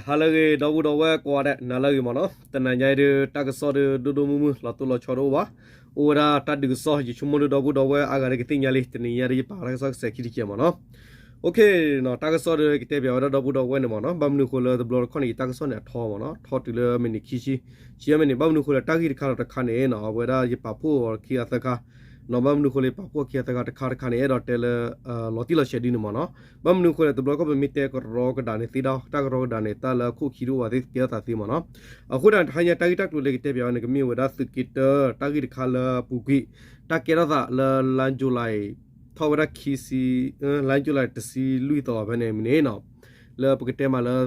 ဟါလၢအဂ့ၤ ဒီပုၢ်ဒီဝဲၢ်ကိးဂၤဒဲး နၤလၢအဂ့ၤမ့ၢ်နီၤ. တနၤညါအံၤဒုး တၢ်ကစီၣ်ဒုး ဒိၣ်ဒိၣ်မုၢ်မုၢ် လီၤတိၢ်လီၤဆီတအိၣ်ဘၣ်. အိၣ်ဝဲဒၣ်တၢ်ဒုးကစီၣ် ယဆိကမိၣ်ဒုး ဒီပုၢ်ဒီဝဲၢ်အါဂၤဒုးကသ့ၣ်ညါလံ တနံၤညါဒုး ယပာ်လၢတၢ်ကစီၣ်ကစဲးခံတကဲးမ့ၢ်နီၤ. တၢ်ကစီၣ်ဒုးကတဲပၠးဝဲဒၣ်ဒီပုၢ်ဒီဝဲၢ်န့ၣ်မ့ၢ်နီၤ. ဘၣ်မနုၤဃိလၢတဘျီတခီၣ်န့ၣ် ယတၢ်ကစီၣ်န့ၣ်အထီမ့ၢ်နီၤ, ထီတုၤလၢမံးနံးခံဆံ, ဆံမံးနံး, ဘၣ်မနုၤဃိလၢတၢ်ဂ့ၢ်တခါဒီးတခါန့ၣ်နီၤ အဝဲဒၣ်ယပာ်ဖှိၣ်အီၤခံဂၤသၢခါ နီၤ. ဘၣ်မနုၤဃိလၢယပာ်ဖှိၣ်ခံဂၤသၢခါတခါတခါန့ၣ် အဲၣ်ဒိးတဲလၢ လီၤတံၢ်လီၤဆဲးဒ်န့ၣ်မ့ၢ်နီၤ. ဘၣ်မနုၤဃိလဲၣ် တဘျီခီၣ်ပမ့ၢ်တဲကရီကဒးန့ၣ်သ့ဒီး တၢ်ကရီကဒးန့ၣ် တၢ်လၢအခိၣ်ခံတအိၣ်ဘၣ်သ့ၣ် ကဲထီၣ်သးသ့မ့ၢ်နီၤ. အဃိဒၣ်တဟါညါတၢ်ဂ့ၢ်တၢ်ကျိၤလၢကတဲပၠးဝဲန့ၣ် ကမ့ၢ်ဝဲဒၣ်သုးက့တၢ တၢ်ဂ့ၢ်တခါလၢအပူၤကွံာ် တၢ်ကဲထီၣ်သးလၢ လါယူၤလံ ထီၣ်ဝဲဒၣ်ခံဆံ, လါယူၤလံတဆံလွံၢ်သီဖဲန့ၣ်မ့ၢ်န့ၣ်နီၤ လၢပကတဲမးလၢ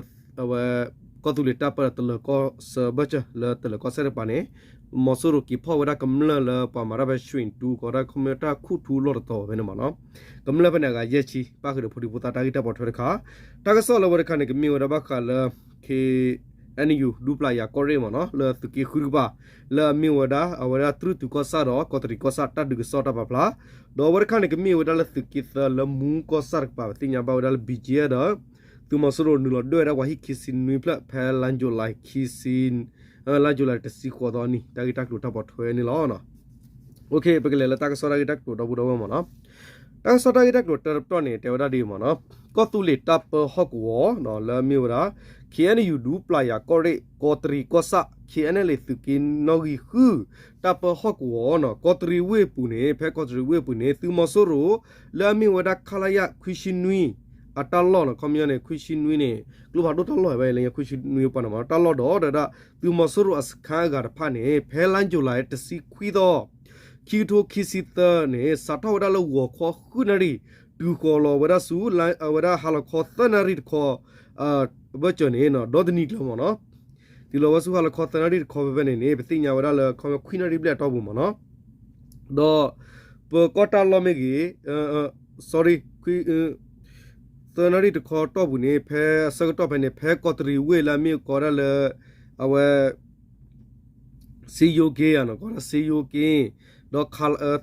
အဝဲ ကီၢ်သူလ့ၤတၢ်ပၢတလၢၤကီၢ်စၢၤဘၢၣ်စၢၤ လၢတလၢၤကီၢ်စဲၣ်တကပၤန့ၣ် သုးမီၤစိရိၤက့ၤဖီၣ်ဝဲဒၣ်ကမျၢၢ်လၢပှၤမၤတၢ်ဖဲ ရွှေတူ ကီးဒၣ်ခီမ့ၢ်တၢ်ခူၣ်ထူလီၢ်တတီၤဖဲန့ၣ်မ့ၢ်နီၤ. ကမျၢၢ်ဖဲန့ၣ်အဂၤယဲၢ်ဆံ ပၣ်ဃုာ်ဒီးဖိဒံဖိသၣ်တၢ်ဂ့ၢ်တၢ်ပိာ်ထွဲတခါ, တၢ်ကစီၣ်လၢဝဲတခါန့ၣ် ကမ့ၢ်ဝဲဒၣ်ဘၣ်ဃးလၢ ခ့ၣ်အဲၣ်ယူၣ် ဒူပျၢ်ယၤကီၢ်ရ့ၣ်မ့ၢ်နီၤ လၢသုးက့ဃုတကပၤ လၢအမ့ၢ်ဝဲဒၣ် အဝဲဒၣ်တြုၢ်တုၤကီၢ်ဆၣ်ဒီး ကီးတရံးကီၢ်ဆၣ်တၢ်ဒုးကစီၣ်တၢ်ပာ်ဖျါ, ဒီးအဝဲတခါန့ၣ် ကမ့ၢ်ဝဲဒၣ်လၢသုးက့သၢလၢမူကီၢ်ဆၣ်တကပၤ ပသ့ၣ်ညါဘၣ်ဝဲဒၣ်လၢ ဘံၣ်ကၠံအၢ ဒီး သုးမီၤစိရိၤနုာ်လီၤဒွဲၣ်ဝဲဒၣ်ပှၤဟံၣ်ခံဆံနွံဖျၢၣ် ဖဲလါယူၤလံခံဆံ လါယူၤလံတဆံဃိးသီနံၤ တၢ်ဂ့ၢ်တၢ်ကျိၤတၢ်ပိာ်ထွဲန့ၣ်လီၤ. ပကလဲၤလၢတၢ်ကစီၣ်တၢ်ဂ့ၢ်တၢ်ကျိၤဒီပုၢ်ဒီဝဲၢ်မ့ၢ်နီၤ. တၢ်ကစီၣ်တၢ်ဂ့ၢ်တၢ်ကျိၤတၢတပတီၢ်န့ၣ် တဲဝဲဒၣ်ဒ်အံၤမ့ၢ်နီၤ, ကီၢ်သူလ့ၤတၢ်ပၢဟီၣ်ကဝီၤ လၢအမ့ၢ်ဝဲဒၣ် ခ့ၣ်အဲၣ်ယူၣ် ဒူပျၢ်ယၤကီၢ်ရ့ၣ် ကီးတရံးကီၢ်ဆၣ် ခ့ၣ်အဲၣ်လ့ၣ်သုးက့နီၣ်ဂံၢ်ဃု တၢ်ပၢဟီၣ်ကဝီၤနီၤ ကီးတရံးဝ့ၢ်အပူၤန့ၣ် ဖဲကီးတရံးဝ့ၢ်အပူၤန့ၣ် သုးမီၤစိရိၤ လၢအမ့ၢ်ဝဲဒၣ် ခလရ ခွံဆံနွံ အတၢ်လီၢ်နီၤ ခီပညီန့ၣ် ခွံဆံနွံန့ၣ် ကျိဖးဒိၣ်တၢ်လီၢ်ဝဲလၢ ခွံဆံနွံပှၤန့ၣ်မ့ၢ်နီၤ တၢ်လီၢ်ဒီး ဒီးဒၣ် သုးမီၤစိရိၤအစခန်းအဂၤတဖၣ်န့ၣ် ဖဲလါယူၤလံတဆံခွံသီ ခံကထိခံဆံသၢန့ၣ် စးထီၣ်ဝဲဒၣ်လၢဂီၤခီဃုနၣ်ရံၣ် တုၤဃီၤလီၤဝဲဒၣ်ဆူ အဝဲဒၣ်ဟါလီၤခီသၢနၣ်ရံၣ်တခီ ဘၢၣ်စၢၤန့ၣ် ဒီတနံၤကျၢၤမ့ၢ်နီၤ တုၤလီၤဝဲဆူဟါလီၤခီသၢနၣ်ရံၣ်တခီဖဲဖဲန့ၣ်န့ၣ် ပသ့ၣ်ညါဝဲဒၣ်လၢ ခီခွံနၣ်ရံၣ်ဘျဲၣ်အတီၢ်ပူၤမ့ၢ်နီၤ ဒီး ပၢၤကီၢ်တၢ်လီၢ်မ့ၢ်ဂ့ၤ sorry သၢနၣ်ရံၣ်တခီတီၢ်ပူၤန့ၣ် ဖဲအဆၢကတီၢ်ဖဲန့ၣ် ဖဲကီးတရံးဝ့ၢ်လၢအမ့ၢ်ကိးဒၣ်လၢ အဝဲ စ့ယိက့ ကိးဒၣ်စ့ယိက့ ဒီး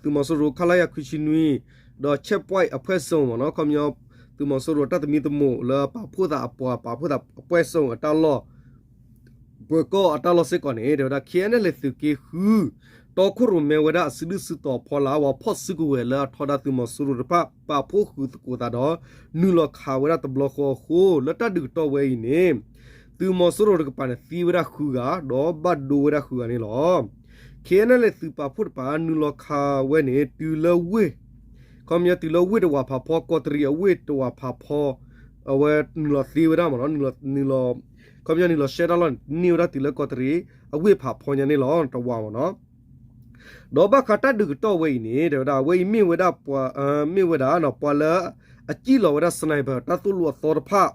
သုးမီၤစိရိၤ ခလရ ခွံဆံနွံ ဒီး checkpoint အဖှဲၣ်စိမ့ၢ်နီၤ ခီပညီ သုးမီၤစိရိၤတၢ်သမံသမိးလၢပာ်ဖှိၣ်သးအပှၤ ပာ်ဖှိၣ်သးအဖှဲၣ်စိအတၢ်လီၢ် ပၢၤကီၢ်အတၢ်လီၢ်စ့ၢ်ကီးန့ၣ် တဲဝဲဒၣ် ခ့ၣ်အဲၣ်လ့ၣ်သုးက့ဃု တီခိၣ်ရိၣ်မဲဝဲဒၣ်အစုဒုၣ်စုတီၤဖီလာ် ပှၤဖီၣ်စုကဝဲၤလၢအထီဒါသုးမီၤစိရိၤတဖၣ် ပာ်ဖှိၣ်ဃုာ်သကိးသးဒီး နုာ်လီၤခးဝဲဒၣ်တဘျီဃီအဃိ လၢတၢ်ဒုးကတီၢ်ဝဲအံၤန့ၣ် သုးမီၤစိရိၤတကပၤန့ၣ် သံဝဲဒၣ်ဃုဂၤ ဒီးဘၣ်ဒိဝဲဒၣ်ဃုဂၤန့ၣ်လီၤ. ခ့ၣ်အဲၣ်လ့ၣ်သုးပာ်ဖှိၣ်တကပၤ နုာ်လီၤခးဝဲန့ၣ် တုၤလၢဝ့ၢ် ခီပညီတုၤလၢဝ့ၢ်တဝးဖးဖီ ကီးတရံးအဝ့ၢ်တဝးဖးဖီ အဝဲနုာ်လီၤသ့ဝဲဒၣ်မ့ၢ်နီၤ နုာ်လီၤ ခီပညီနုာ်လီၤရှဲတၢ်လီၢ်န့ၣ် န့ၢ်ဝဲဒၣ်တုၤလၢကီးတရံး အဝ့ၢ်ဖးဖီညါန့ၣ်လီၤ တဝးမ့ၢ်နီၤ ဒီးဘၣ်ဃးတၢ်ဒုးကတီၢ်ဝဲအံၤန့ၣ် တဲဝဲဒၣ် အဝဲအံၤမ့ၢ်ဝဲဒၣ်ပှၤ မ့ၢ်ဝဲဒၣ် ပှၤလၢ အစံၣ်လီၤဝဲဒၣ် sniper တၢ်သိၣ်လိအသီတဖၣ်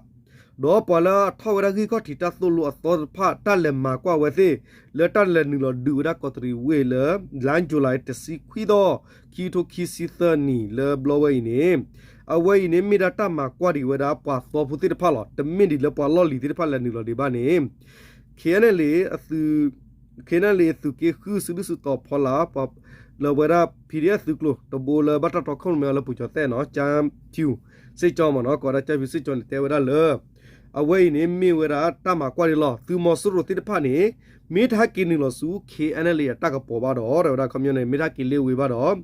ဒီးပှၤလၢအထီၣ်ဝဲဒၣ်ဂံၢ်ခီၣ်ထံးတၢ်သိၣ်လိအသီတဖၣ် တၢ်လဲၤမၤကွၢ်ဝဲသ့ၣ် လၢတၢ်လဲၤနုာ်လီၤဒုးဝဲဒၣ်ကီးတရံးဝ့ၢ်လၢ လါယူၤလံတဆံခွံသီ ခံကထိခံဆံသၢနံၣ်လၢဘျီဝဲအံၤန့ၣ် အဝဲအံၤန့ၣ်မ့ၢ်ဒၣ်တၢ်မၤကွၢ်ဒံးဝဲဒၣ်ပှၤသီဖိသ့ၣ်တဖၣ်လီၤ. တမ့ၢ်ဒံးလၢပှၤလီၢ်လံၤသ့ၣ်တဖၣ်လဲၤနုာ်လီၤဒံးဘၣ်န့ၣ် ခ့ၣ်အဲၣ်လ့ၣ် ခ့ၣ်အဲၣ်လ့ၣ်သုးက့ဃုစုဒုၣ်စုတီၤဖီလာ် လၢဝဲဒၣ် PDF သုးကျိၤတဘိလၢဘၣ်တၢ်တီခိၣ်ရိၣ်မဲအီၤလၢ ပူၤကၠီၤသဲးနီၤ ကၠၢဖၠူၣ်စ့ၣ်ကၠီမ့ၢ်နီၤ ကိးဝဲဒၣ်ကၠၢဖၠူၣ်စ့ၣ်ကၠီန့ၣ် တဲဝဲဒၣ်လၢ အဝဲအံၤန့ၣ်မ့ၢ်ဝဲဒၣ်တၢ်မၤကွၢ်ဒံးလီၤ. သုးမီၤစိရိၤသ့ၣ်တဖၣ်န့ၣ် မ့ၢ်တဟဲက့ၤနုာ်လီၤဆူ ခ့ၣ်အဲၣ်လ့ၣ်အတၢ်ကပီၤဘၣ်ဒီး တဲဝဲဒၣ်ခီပညီန့ၣ် မ့ၢ်တဟဲက့ၤလ့ဝ့ၤဘၣ်ဒီး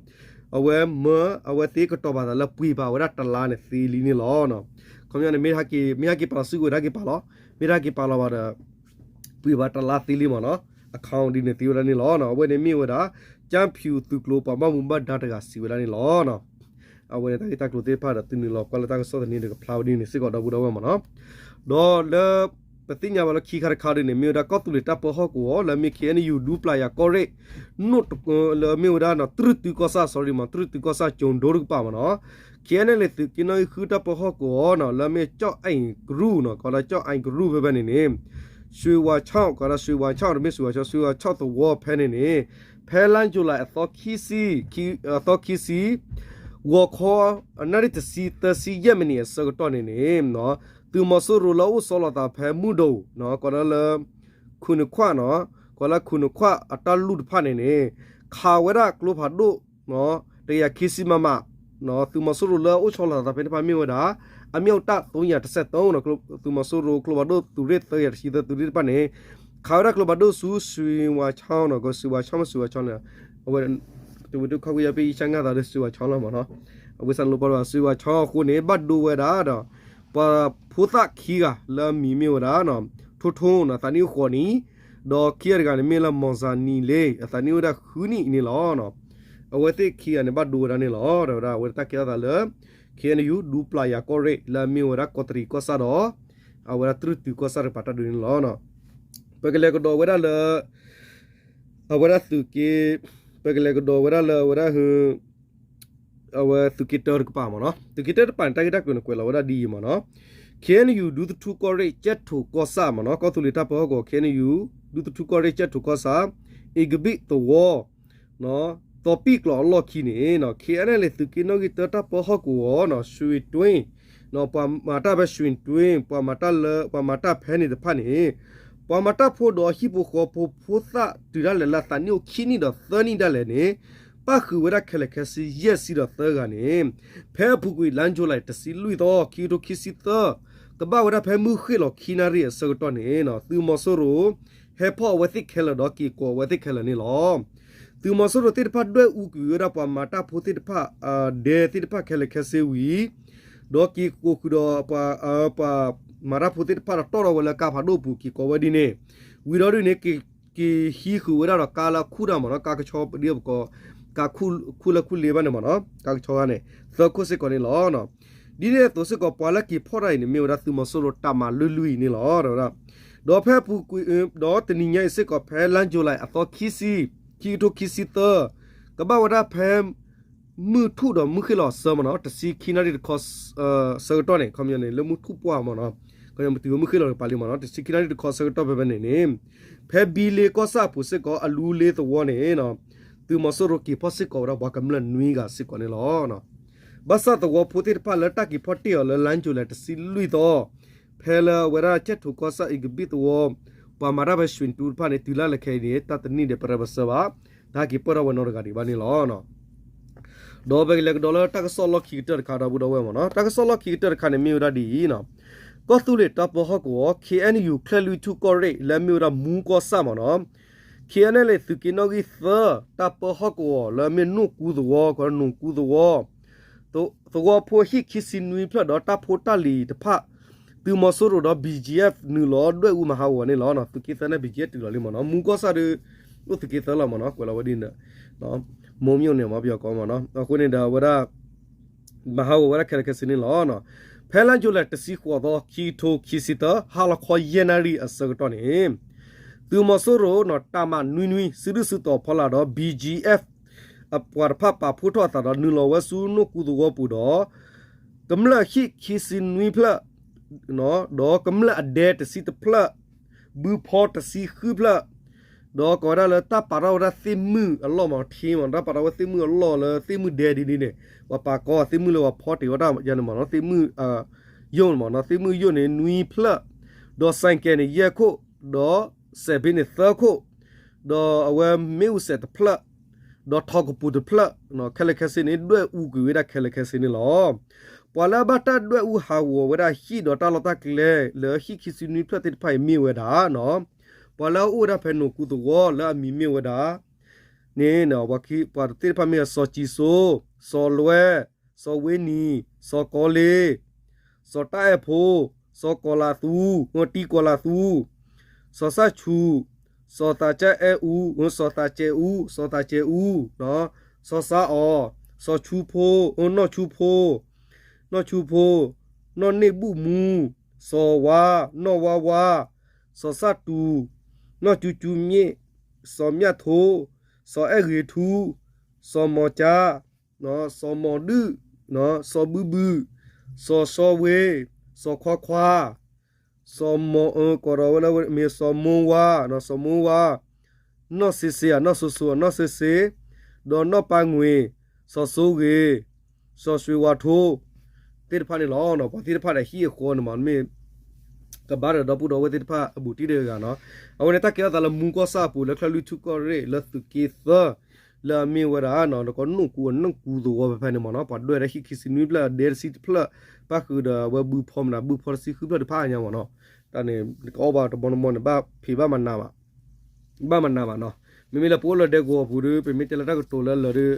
အဝဲမၢ အဝဲသ့ၣ်ကတီၤပာ်သးလၢပှ့ၤပာ်ဝဲဒၣ်တလါန့ၣ်သ့လံန့ၣ်လီၤ. ခီပညီန့ၣ် မ့ၢ်ဟဲက့ၤ မ့ၢ်ဟဲက့ၤပာ်လီၤစုကဝဲၤတၢ်က့ၤပာ်လီၤ မ့ၢ်တဟဲက့ၤပာ်လီၤဘၣ်ဒီး ပှ့ၤဘၣ်တလါသ့လံမ့ၢ်နီၤ account ဒ်န့ၣ်သ့ဝဲဒၣ်န့ၣ်လီၤ. အဝဲန့ၣ်မ့ၢ်ဝဲဒၣ် ကၠၢဖၠူၣ်သုးကျိၤပှၤဘၣ်မူဘၣ်ဒါတဂၤစံးဝဲဒၣ်န့ၣ်လီၤ. အဝဲန့ၣ်တၢ်ဂ့ၢ်တၢ်ကျိၤသ့ၣ်တဖၣ်ဒီး သုနုာ်လီၤကွၢ်လၢတၢ်ကစီၣ်သန့ဒီးကဖျါဝဲဒ်န့ၣ်စ့ၢ်ကီးဒီပုၢ်ဒီဝဲၢ်မ့ၢ်နီၤ. ဒီးလၢ ပသ့ၣ်ညါဘၣ်လၢခံခါတခါဒ်န့ၣ် မ့ၢ်ဝဲဒၣ်ကီၢ်သူလ့ၤတၢ်ပၢဟီၣ်ကဝီၤ လၢအမ့ၢ် ခ့ၣ်အဲၣ်ယူၣ် ဒူပျၢ်ယၤကီၢ်ရ့ၣ် နိၣ်တက လၢအမ့ၢ်ဝဲဒၣ်နီၤ တြုၢ်တုၤကီၢ်ဆၣ် sorry မ့ၢ် တြုၢ်တုၤကီၢ်ဆၣ်ကၠိၤဒိတကပၤမ့ၢ်နီၤ ခ့ၣ်အဲၣ်လ့ၣ်သုးက့နီၣ်ဂံၢ်ဃုတၢ်ပၢဟီၣ်ကဝီၤနီၤ လၢအမ့ၢ်ကၠီၣ်အ့ၣ်ကရူၢ်နီၤ ကိးဒၣ်ကၠီၣ်အ့ၣ်ကရူၢ်ဖဲဖဲန့ၣ်န့ၣ် ရွှေဝါချောင်း ကိးဒၣ်ရွှေဝါချောင်း တမ့ၢ်ရွှေဝါချောင်း ရွှေဝါချောင်းသဝီဖဲန့ၣ်န့ၣ် ဖဲလါယူၤလံအသီခံဆံ အသီခံဆံ ဂီၤခီ နၣ်ရံၣ်တဆံ သၢဆံယဲၢ်မံးနံးအဆၢကတီၢ်န့ၣ်န့ၣ် သုးမီၤစိရိၤလၢအအိၣ်ဆီလီၤသးဖဲမုၢ်ဒိၣ် ကိးဒၣ်လၢ ခိၣ်နူာ်ခွၣ်နီၤ ကိးလၢခိၣ်နူာ်ခွၣ်အတၢ်လူၢ်တဖၣ်န့ၣ်န့ၣ် ခးဝဲဒၣ်ကျိဖးဒိၣ် တကယၤခံဆံ မမ သုးမီၤစိရိၤလၢအအိၣ်ဆီလီၤသးဖဲန့ၣ်တဖၣ်မ့ၢ်ဝဲဒၣ် အမြောက်တပ် သုံးရာတစ်ဆယ့်သုံး နီၤ, သုးမီၤစိရိၤကျိဖးဒိၣ်သုးရ့ၣ် သၢရာတဆံသၢ သုးရ့ၣ်တဖၣ်န့ၣ် ခးဝဲဒၣ်ကျိဖးဒိၣ်ဆူ ရွှေဝါချောင်း နီၤ, ကီၢ်ရွှေဝါချောင်း မ့ၢ်ရွှေဝါချောင်းန့ၣ် အဝဲ တဝံၤဒုခီကွံာ်ယါပ့ၢ်ယဆၣ်ငါ်သးဒီး ရွှေဝါချောင်း လီၤမ့ၢ်နီၤ, အဝဲစးလိပီဒီး ရွှေဝါချောင်း အဃိန့ၣ် ဘၣ်ဒိဝဲဒၣ်ဒီး ပှၤဖိသၣ်ခံဂၤလၢအမံၤမ့ၢ်ဝဲဒၣ် ထိထိ နီၤ, အသးနံၣ်အိၣ်ဃိးနံၣ်, ဒီးခံဂၤတဂၤန့ၣ်မ့ၢ်လၢ မီၤစၤနံၤလ့, အသးနံၣ်အိၣ်ဝဲဒၣ်ဃုနံၣ်အံၤန့ၣ်လီၤ. အဝဲသ့ၣ်ခံဂၤန့ၣ် ဘၣ်ဒိဝဲဒၣ်န့ၣ်လီၤ. ဒီးဝဲဒၣ်အဝဲတၢ်ကဲထီၣ်သးလၢ ခ့ၣ်အဲၣ်ယူၣ် ဒူပျၢ်ယၤကီၢ်ရ့ၣ် လၢအမ့ၢ်ဝဲဒၣ်ကီးတရံးကီၢ်ဆၣ်ဒီး အဝဲဒၣ်တြူၢ်တုၤကီၢ်ဆၣ်တကပၤတၢ်ဒုးန့ၣ်လီၤ. ပကလဲၤကဒီးဝဲဒၣ်လၢ အဝဲဒၣ်သုးက့ ပကလဲၤကဒီးဝဲဒၣ်လၢအဝဲဒၣ် အဝဲသုးက့တၢတကပၤမ့ၢ်နီၤ, သုးက့တၢတကပၤန့ၣ် တၢ်ဂ့ၢ်တၢ်ကျိၤန့ၣ် ကွဲးလီၤဝဲဒၣ်ဒ်အံၤမ့ၢ်နီၤ, ခ့ၣ်အဲၣ်ယူၣ် ဒူသထူကီၢ်ရ့ၣ် ကၠဲၣ်ထိၣ်ကီၢ်ဆၣ်မ့ၢ်နီၤ, ကီၢ်သူလ့ၤတၢ်ပၢဟီၣ်ကဝီၤ ခ့ၣ်အဲၣ်ယူၣ် ဒူသထူကီၢ်ရ့ၣ် ကၠဲၣ်ထိၣ်ကီၢ်ဆၣ် အ့ကဘ့ၣ်သဝီ သီပံၣ်ကျိၤအလီၢ်ခံန့ၣ် ခ့ၣ်အဲၣ်ယူၣ် သုးက့နီၣ်ဂံၢ်တၢတၢ်ပၢဟီၣ်ကဝီၤ ရွှေတွင်း ပှၤမၤတၢ်ဖဲ ရွှေတွင်း ပှၤမၤတၢ်လၢ ပှၤမၤတၢ်ဖဲန့ၣ်တဖၣ်န့ၣ် ပှၤမၤတၢ်ဖိဒီးဟံၣ်ဖိဃီဖိဖိသၣ်တုၤဒၣ်လဲာ်လၢအသးနံၣ်အိၣ်ခံနံၣ်ဒီးသၢနံၣ်ဒၣ်လဲာ်န့ၣ် ပၣ်ဃုာ်ဝဲဒၣ်ခဲလၢာ်ခဲဆ့ ယဲၢ်ဆံဒီးသၢဂၤန့ၣ် ဖဲအပူၤကွံာ် လါယူၤလံ တဆံလွံၢ်သီ ခံကထိခံဆံသၢ ကဘၣ်ဝဲဒၣ်ဖဲမုၢ်ဃ့ၢ်လီၤခံနၣ်ရံၣ်အဆၢကတီၢ်န့ၣ် သုးမီၤစိရိၤ ဟဲဖီၣ်အဝဲသ့ၣ်ခဲလၢာ်ဒီးက့ၤကိးအဝဲသ့ၣ်ခဲလၢာ်န့ၣ်လီၤ. သုးမီၤစိရိၤသ့ၣ်တဖၣ်ဒွဲၣ်အူကွံာ်ဝဲဒၣ်ပှၤမၤတၢ်ဖိသ့ၣ်တဖၣ် ဒဲသ့ၣ်တဖၣ်ခဲလၢာ်ခဲဆ့ဝံၤ ဒီးက့ၤကိးဃုာ်ဒီးပှၤ ပှၤမၤတၢ်ဖိသ့ၣ်တဖၣ်ဒီးတီၣ်ထီၣ်ဝဲလၢကါဖးဒိၣ်အပူၤ က့ၤကိးဝဲဒ်န့ၣ် ဝံၤဒီးဒ်န့ၣ် က့ၤဟံးဃုာ်ဝဲဒၣ်ဒီးကါလၢအခူၣ်တၢ်မ့ၢ်နီၤ, ကါကဆီဒ်အပကိး ကါခူၣ်လၢခူၣ်လ့ဘၣ်န့ၣ်မ့ၢ်နီၤ, ကါကဆီဂၤန့ၣ် သၢခိၣ်စ့ၢ်ကီးန့ၣ်လီၤ. ဒ်န့ၣ်အသိးစ့ၢ်ကီး ပှၤလၢက့ၤဖီၣ်တၢ်အံၤန့ၣ် မ့ၢ်ဝဲဒၣ်သုးမီၤစိရိၤတၢ်မၤလွံၢ်လွံၢ်အံၤန့ၣ်လီၤ. ဒီးဖဲအပူၤကွံာ် ဒီးတနံၤညါအံၤစ့ၢ်ကီး ဖဲလါယူၤလံအသီခံဆံ ခံကထိခံဆံသၢ ကဘၣ်ဝဲဒၣ်ဖဲ မုၢ်ထူၣ်ဒီးမုၢ်ဃ့ၢ်လီၤအဆၢမ့ၢ်နီၤ, တဆံခံနၣ်ရံၣ်တခီ ဆၢကတီၢ်န့ၣ် ခီပညီန့ၣ် လၢမုၢ်ထူၣ်ပှၢ်မ့ၢ်နီၤ, ခီပညီမ့ၢ်တုၤဝဲမုၢ်ဃ့ၢ်လီၤတကပၤလံမ့ၢ်နီၤ, တဆံခံနၣ်ရံၣ်တခီဆၢကတီၢ်ဖဲဖဲန့ၣ်န့ၣ် ဖဲဘံလ့ကီၢ်ဆၣ်အပူၤစ့ၢ်ကီး အလူလ့သဝီန့ၣ် သုးမီၤစိရိၤက့ၤဖီၣ်စ့ၢ်ကီးဝဲဒၣ်ပှၤကမျၢၢ်နွံဂၤစ့ၢ်ကီးန့ၣ်လီၤ. ဘၣ်ဆၣ်သဝီဖိသ့ၣ်တဖၣ်လၢတၢ်က့ၤဖီၣ်တ့ၢ်အီၤလၢလါယူၤလံတဆံလွံၢ်သီ ဖဲလၢအဝဲဒၣ်ကၠဲၣ်ထိၣ်ကီၢ်ဆၣ်အ့ကဘ့ၣ်သဝီ ပှၤမၤတၢ်ဖဲရွှေတွင်းတဖၣ်န့ၣ် တုၤလၢလၢခဲအံၤန့ၣ် တၢ်တနံၣ်ဒံးပရၢပစၢၤဘၣ်, တၢ်က့ၤပၢၢ်ထီၣ်ဝဲနီတဂၤဒံးဘၣ်န့ၣ်လီၤ. ဒီးပကလဲၤကဒီးလၢတၢ်ကစီၣ်လီၢ်ခံကတၢၢ်တခါ ဒီပုၢ်ဒီဝဲၢ်မ့ၢ်နီၤ, တၢ်ကစီၣ်လီၢ်ခံကတၢၢ်တခါန့ၣ် မ့ၢ်ဝဲဒၣ်ဒ်အံၤနီၤ, ကီၢ်သူလ့ၤတၢ်ပၢဟီၣ်ကဝီၤ ခ့ၣ်အဲၣ်ယူၣ် ချဲၣ်လွံၢ်ထူၣ်ကီၢ်ရ့ၣ် လၢအမ့ၢ်ဝဲဒၣ်မူကီၢ်ဆၣ်မ့ၢ်နီၤ, ခ့ၣ်အဲၣ်ယူၣ် သုးက့နီၣ်ဂံၢ်သၢ တၢ်ပၢဟီၣ်ကဝီၤလၢအမ့ၢ်နိၣ်ကူသဝီ ကီးနိၣ်ကူသဝီ သဝီဖိဟံၣ်ခံဆံနွံဖျၢၣ်ဒီးတၢ်ဖိတၢ်လံၤတဖၣ် သုးမီၤစိရိၤဒီး ဘံၣ်ကၠံၣ်အ့ၣ် နုာ်လီၤဒွဲၣ်အူမၤဟးဂီၤန့ၣ်လီၤ. သုးက့သၢန့ၣ် ဘံၣ်ကၠံၣ်အ့ၣ် တုၤလီၤလံမ့ၢ်နီၤ, မူကီၢ်ဆၣ်ဒီး အိၣ်သုးက့သၢလီၤမ့ၢ်နီၤ, ကွဲးလီၤဝဲဒ်န့ၣ် မိၢ်မျိၣ်န့ၣ်မ့ၢ်ပယီၤကိးမ့ၢ်နီၤ, အဃိန့ၣ်ဒီးအဝဲဒၣ် မၤဟးဂီၤဝဲဒၣ်ခဲလၢာ်ခဲဆ့န့ၣ်လီၤ. ဖဲလါယူၤလံတဆံဃိးသီ ခံကထိခံဆံသၢ ဟါလီၤခီယဲၢ်နၣ်ရံၣ်အဆၢကတီၢ်န့ၣ် သုးမီၤစိရိၤနီၤ တၢ်မၤနွံနွံ စုဒုၣ်စုတီၤဖီလာ်ဒီး ဘံၣ်ကၠံၣ်အ့ၣ် အပှၤတဖၣ်ပာ်ဖှိၣ်ထီၣ်အသးဒီး နုာ်လီၤဝဲဆူနိၣ်ကူသဝီပူၤဒီး ကမျၢၢ်ဟံၣ်ခံဆံနွံဖျၢၣ် ဒီးကမျၢၢ်အဒဲတဆံတဖျၢၣ် ဘုဖီတဆံဃုဖျၢၣ် ဒီးကိးဝဲဒၣ်လၢတၢ်ပာ်ထီၣ်ဝဲဒၣ်သ့ၣ်မုၣ်အလီၢ်မ့ၢ်ထံမ့ၢ် တၢ်ပာ်ထီၣ်ဝဲသ့ၣ်မုၣ်အလီၢ်လၢသ့ၣ်မုၣ်ဒဲဒ်န့ၣ်န့ၣ် ပှၤပာ်ကီသ့ၣ်မုၣ်လၢပှၤဖီတ့ၢ်ဝဲဒၣ်ယၤန့ၣ်မ့ၢ်နီၤ, သ့ၣ်မုၣ်ယိာ်မ့ၢ်နီၤ, သ့ၣ်မုၣ်ယိာ်န့ၣ်နွံဖျၢၣ်, ဒီးစဲၣ်ကဲၤန့ၣ်ယဲၢ်ခိၣ်, ဒီးစဲးဘ့န့ၣ်သၢခိၣ်, ဒီးအဝဲမ့ၣ်အူစဲးတဖျၢၣ်, ဒီးထီကပူၤတဖျၢၣ်, ခဲလၢာ်ခဲဆ့န့ၣ် ဒွဲၣ်အူကွံာ်ဝဲဒၣ်ခဲလၢာ်ခဲဆ့န့ၣ်လီၤ. ပှၤလၢအဘၣ်တၢ်ဒွဲၣ်အူဟးဂီၤဝဲဒၣ်ဟံၣ်ဒီးတၢ်လီၢ်တၢ်ကျဲလၢဟံၣ်ခံဆံနွံဖျၢၣ်သ့ၣ်တဖၣ်အံၤမ့ၢ်ဝဲဒၣ်နီၤ, ပှၤလၢအအိၣ်ဝဲဒၣ်ဖဲနိၣ်ကူသဝီလၢအမံၤမ့ၢ်ဝဲဒၣ် န့ၣ် ပှၤသ့ၣ်တဖၣ်မ့ၢ်စီၤစံၤစိ, စီၤလွဲ, စီၤဝ့နံၤ, စီၤကီလ့, စီၤတၢ်အဲၣ်ဖိ, စီၤကီၤလးသူ, တံၤကီၤလးသူ, စီၤစၣ်ဆူ, စီၤသးကၠၢ်အဲၣ်အူ, စီၤသးကဲးအူ, စီၤသးကဲးအူ, စီၤစၣ်အီၤ, စီၤဆူဖိ, နီၢ်ဆူဖိ, နီၢ်ဆူဖိ, နီၢ်န့ၢ်ဘူၣ်မူ, စီၤဝါ, နီၢ်ဝါဝါ, စီၤစၣ်တူ, နီၢ်ကၠူကၠူမ့ၣ်, စီၤမျၣ်ထိ, စီၤအဲၣ်ဂ့ၤထူ, စီၤမီၤကၠါ, စီၤမီၤဒုၣ်, စီၤဘုဘုၣ်, စီၤစီဝ့, စီၤခွါခွါ, စီၤမီၤအၢ ကိးဒီးဝဲလၢမ့ၢ်စီၤမိၢ်ဝါ, စီၤမိၢ်ဝါ, နီၢ်စ့စ့ဧါ, နီၢ်စိစိဧါ, နီၢ်စ့စ့, ဒီးနီၢ်ပၢ်ငွ့ၣ်, စီၤစိဂ့ၤ, စီၤရွှ့ၤဝါထိ သ့ၣ်တဖၣ်န့ၣ်လီၤ. ပှၤသ့ၣ်တဖၣ်ဒီးဟံၣ်အဃီန့ၣ်မ့ၢ် မ့ၢ်ကဘၣ်ဒီးဒီပုၢ်ဒီဝဲၢ်သ့ၣ်တဖၣ်အဘူးတံၢ်တဂၤနီၤ. အဝဲန့ၣ်တၢ်ကဲထီၣ်သးလၢမူကီၢ်ဆၣ်အပူၤလၢချၢၣ်လွံၢ်ထူၣ်ကီၢ်ရ့ၣ်လၢသုးက့သၢ လၢအမ့ၢ်ဝဲဒၣ်နီၤ နကီၢ်နူၢ်ကူအနူၢ်ကူသဝီဖဲဖဲန့ၣ်မ့ၢ်နီၤ ပှၤဒွဲၣ်ဒၣ်ဟံၣ်ခံဆံနွံဖျၢၣ် ဒဲတဆံတဖျၢၣ် ပၣ်ဃုာ်ဒီးအဝဲဘုဖီမနုၤ ဘုဖီတဆံဃုဖျၢၣ်တဖၣ်ညါမ့ၢ်နီၤ တၢ်န့ၣ် နကအီၣ်ဘၣ်တဘီနမီန့ၣ် ဘၣ်ဖံးဘၣ်မနၤဘၣ် ဘၣ်မနၤဘၣ်နီၤ မ့မ့ၢ်လၢပအိၣ်လၢဒဲကဝီၤပူၤဒီး ပမ့ၢ်တဲလၢတၢ်ကတိၤလၢလၢာ်ဒီး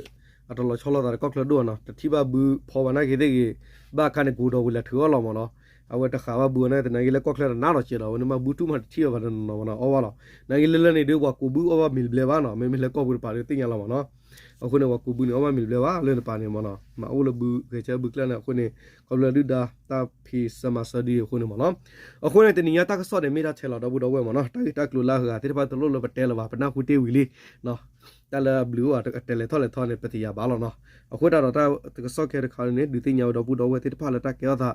အတလီၤဆီလိာ်သးဒီးကီၢ်ချၢဒိၣ်နီၤ တထံၣ်ဘၣ်ဘုဖီဘၣ်နာ်က့သ့ၣ်ဂ့ၤ ဘၣ်အခါန့ၣ် ကူဒီးဝံၤလဲၤထုးအီၣ်လီၤမ့ၢ်နီၤ အဝဲတဃာ်ဘၣ်ဘုအီၤနာ်က့သ့ၣ် နာ်က့လၢကီၢ်ချၢတနးဒီးစဲးဒီး အဝဲန့ၣ်မ့ၢ်ဘုတူၢ်မးတထံၣ်ဘၣ်ဘၣ်တနီၤနီၤမ့ၢ်နီၤ အီၣ်ဘၣ်လီၤ နာ်က့လၢလၢန့ၣ်ဒီး ပှၤကူးဘုအီၣ်ဘၣ်မ့ၤတဘျဲဘၣ်နီၤ မ့မ့ၢ်လၢကီၢ်ပူၤတပၤဒီးသ့ၣ်ညါလီၤမ့ၢ်နီၤ အဃိန့ၣ် ပှၤကူးဘုန့ၣ် အီၣ်ဘၣ်မ့ၤတဘျဲဘၣ်လၢနပၤန့ၣ်မ့ၢ်နီၤ မၤအိၣ်လၢဘုဂဲၤဆၢဘုကျဲန့ၣ် အဃိန့ၣ် ခီဖျိဒုၣ်ဒါတၢ်ဖံးစၢၤမၤစၢၤဒ်အံၤအဃိန့ၣ်မ့ၢ်နီၤ အဃိန့ၣ် တနံၤညါတၢ်ကစီၣ်န့ၣ် မ့ၢ်တၢ်ထဲလီၤဒီပုၢ်ဒီဝဲၢ်မ့ၢ်နီၤ တၢ်ဂ့ၢ်တၢ်ကျိၤလၢအဂၤသ့ၣ်တဖၣ်တလိၣ်လၢပတဲလၢၤဘၣ် ပနၢ်ဟူတ့ၢ်ဝံၤလံ တၢ်လၢအဘျုးအိၣ်အတလဲၤထီၣ်လဲၤထီန့ၣ် ပသ့ၣ်ညါဘၣ်လီၤနီၤ အဃိသတးဒီးတၢ်ကစီၣ်ခဲတခါန့ၣ် ဒုးသ့ၣ်ညါဝဲဒီပုၢ်ဒီဝဲၢ်သ့ၣ်တဖၣ်လၢတၢ်ကဲထီၣ်သး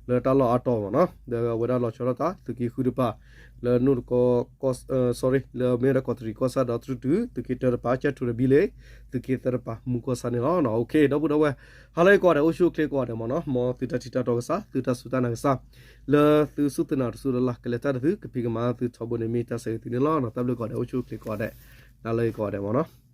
လၢတၢ်လီၢ်အါတီၤမ့ၢ်နီၤ ဒီးအဝဲဒၣ်လီၤဆီဒၣ်တၢ် သုးက့ဃုတပၤ လၢနိၣ်တကီ sorry လၢမ့ၢ်ဝဲဒၣ်ကီးတရံးကီၢ်ဆၣ်ဒီးတြူၢ်တုၤ သုးက့တၢတပၤ ကၠဲၣ်ထူးဒီးဘံလ့ သုးက့သၢတပၤ မူကီၢ်ဆၣ်န့ၣ်လီၤ. ဟါလၢအဂ့ၤကိးဂၤဒဲး အိၣ်ဆူၣ်အိၣ်ချ့ကိးဂၤဒဲးမ့ၢ်နီၤ မ်သုတၢ်ထံၣ်တၢ်တီကစၢ် သုတၢ်စူၢ်တၢ်နာ်ကစၢ် လၢသုစူၢ်သုနာ်တစူၢ်လၢ်လၢ် ကလဲၤတၢ်ဒီးသု ကဖံးကမၤသုထီဘိန့ၣ် မ့ၢ်တၢ်ဆၢဂ့ၤသုန့ၣ်လီၤ. တၢ်ဘျုးကိးဂၤဒဲး အိၣ်ဆူၣ်အိၣ်ချ့ကိးဂၤဒဲး ဟါလၢအဂ့ၤကိးဂၤဒဲးမ့ၢ်နီၤ